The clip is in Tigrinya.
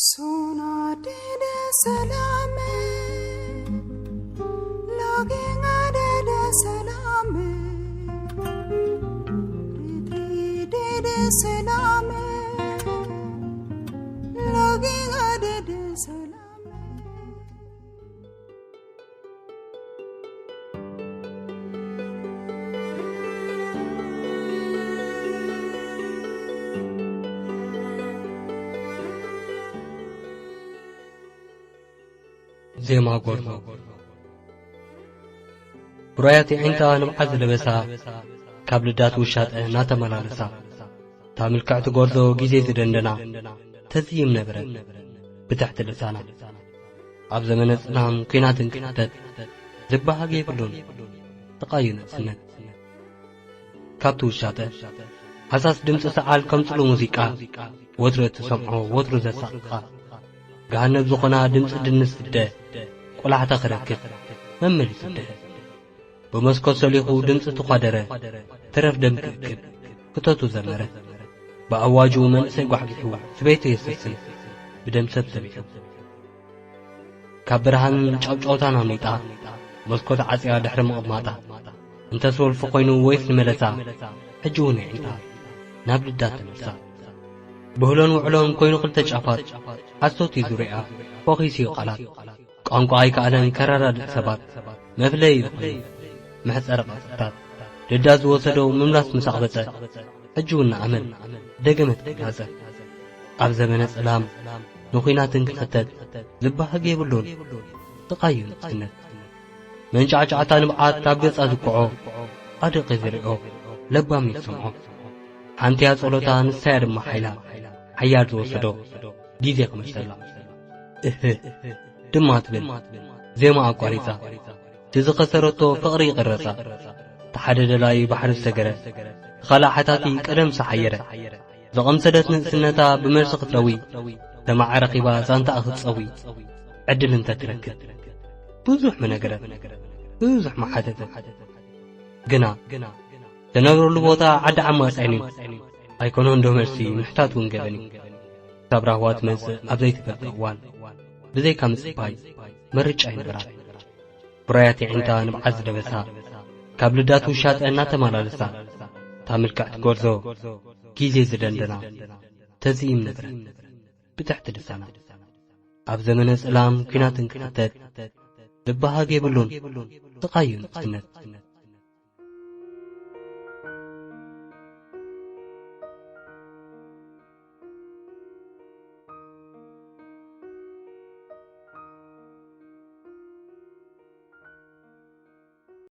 Sona dede salame, loginga dede salame, ritri dede salame, loginga dede salame. ዜማ ጎርዞ። ብሩያት የዒንታ ንብዓት ዝለበሳ፣ ካብ ልዳት ውሻጠ እናተመላለሳ፣ እታ ምልክዕቲ ጎርዞ ግዜ ዝደንደና፣ ተዝይም ነበረት ብትሕቲ ልሳና። ኣብ ዘመነ ጽላም ኲናትን ክሕተት፣ ዝበሃግ የብሉን፣ ተቓዩ ንእስነት። ካብቲ ውሻጠ፣ ሃሳስ ድምጺ ሰዓል ከም ጽሉእ ሙዚቃ፣ ወትሩ እትሰምዖ፣ ወትሩ ዘሳቕኻ። ገሃነብ ዝኾና ድምጺ ድንስ ስደ፣ ቆላሕታ ክረክብ፣ መመሊሱ ደሀ። ብመስኮት ሰሊኹ ድምጺ ተዃደረ፣ ተረፍ ደም ክእክብ፣ ክተቱ ዘመረ። ብኣዋጁ መንእሰይ ጓሕጒሑ፣ ስበይቱ የሰስን፣ ብደም ሰብ ሰቢሑ። ካብ ብርሃን ጫውጫውታን ኣምሊጣ፣ መስኮት ዓጽያ ድሕሪ ምቕማጣ፣ እንተስ ወልፊ ኮይኑ ወይስ ንመለሳ፣ ሕጂ እውን የዒንታ ናብ ልዳት ተመልሳ። ብህሎን ውዕሎን ኮይኑ ክልተ ጫፋት፣ ሓሶት እዩ ዙርያ፣ ፈኺሱ እዩ ቃላት። ቋንቋ ኣይከኣለን ከረዳድእ ሰባት፣ መፍለዪ እዩ ኮይኑ መሕጸሪ ቅርጽታት። ልዳት ዝወሰዶ ምምላስ ምስ ኣቕበጸ፣ ሕጂ እውን ንኣመል ደገመት ክጋጸ። ኣብ ዘመነ ጸላም ንኹናትን ክሕተት ዝበሃግ የብሉን፣ ስቓይ እዩ ንእስነት። መንጫዕጫዕታ ንብዓት ካብ ገጻ ዝኩዖ፣ ኣደቂ ዝሪኦ ለባም እዩ ዝሰምዖ። ሓንቲያ ጸሎታ ንሳያ ድማ ሓይላ፣ ሓያል ዝወሰዶ ግዜ ክመልሰላ። እህ ድማ ትብል ዜማ ኣቋሪጻ፣ እቲ ዝኸሰረቶ ፍቕሪ ይቕረጻ። እቲ ሓደ ደላይ ባሕሪ ዝሰገረ፣ እቲ ካልእ ሓታቲ ቀደም ዝሓየረ። ዘቐምሰለት ንእስነታ ብመልሲ ክትረዊ፣ ደማዓ ረኺባ ዛንታኣ ክትጸዊ ዕድል እንተትረክብ። ብዙሕ ምነገረት፣ ብዙሕ መሓተተት። ግና፣ ዝነብረሉ ቦታ ዓዲ ዓማጽያን እዩ። ኣይኮነን ዶ መልሲ ምሕታት እውን ገበን እዩ። ክሳብ ራህዋ ትመጽእ ኣብ ዘይትፈልጦ እዋን፣ ብዘይካ ምጽባይ፣ ምርጫ ኣይነበራን። ብራያት የዒንታ ንብዓት ዝደበሳ፣ ካብ ልዳት ውሻጠ እናተመላለሳ፣ እታ ምልክዕቲ ጎርዞ፣ ግዜ ዝደንደና፣ ተዝይም ነግረን፣ ብትሕቲ ልሳና። ኣብ ዘመነ ጸላም ኲናትን ክሕተት፣ ዝበሃግ የብሉን፣ ስቓይ እዩ ንእስነት።